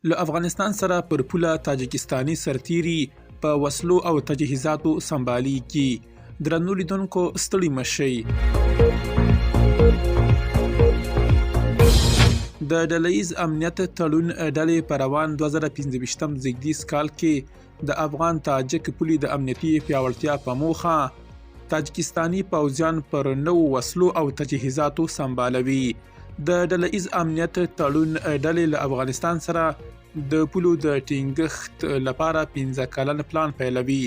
له افغانستان سره پر پوله تاجکستاني سرتیري په وسلو او تجهیزاتو سمبالیږي. درنو لیدونکو ستړي مه شئ. د ډله ییز امنیت تړون ډلې په روان 2025 زیږدیز کال کې د افغان تاجک پولې د امنیتي پیاوړتیا په موخه تاجکستاني پوځیان پر نوو وسلو او تجهیزاتو سمبالوي. د ډله ایز امنیت تړون ډلې له افغانستان سره د پولو د ټینګښت لپاره 15 کلن پلان پیلوي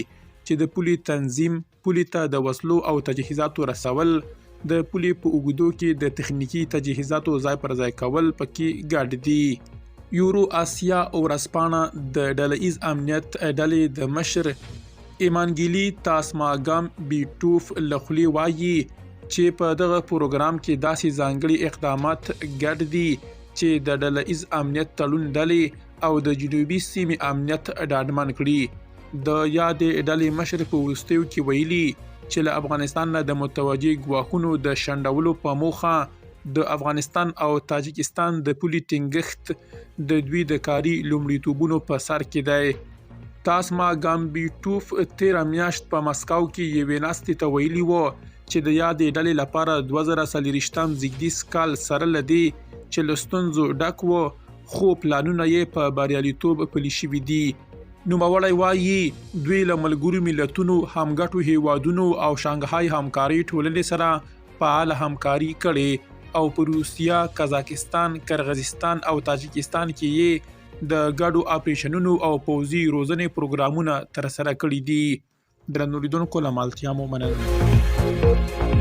چې د پولې تنظیم، پولې ته د وسلو او تجهیزاتو رسول، د پولې په اوږدو کې د تخنیکي تجهیزاتو ځای پر ځای کول پکې ګډ دي. یورو اسیا ورځپاڼه د ډله ایز امنیت ډلې د مشر ایمانګیلي تاسماګام بیټوف له خولې وايي چې په دغه پروګرام کې داسې ځانګړي اقدامات ګډ دي چې د ډله ایز امنیت تړون ډلې او د جنوبي سیمې امنیت ډاډمن کړي. د یادې ډلې مشر په وروستیو کې ویلي چې له افغانستان نه د متوجه ګواښونو د شنډولو په موخه د افغانستان او تاجکستان د پولې ټینګښت د دوی د کاري لومړیتوبونو په سر کې دی. تاسما ګامبیټوف تېره میاشت په مسکو کې یوې ناستې ته ویلي و چې د یادې ډلې لپاره 2024 زیږدیز کال سره له دې چې له ستونزو ډک و، خو پلانونه یې په بریالیتوب پلي شوي دي. نوموړی وايي، دوی له ملګرو ملتونو، همګټو هېوادونو او شانګهای همکارۍ ټولنې سره فعاله همکاري کړې او په روسیه، قزاقستان، قرغیزستان او تاجکستان کې یې د ګډو اپریشنونو او پوځي روزنې پروګرامونه ترسره کړي دي. درنو لیدونکو له مالتیا مو مننه.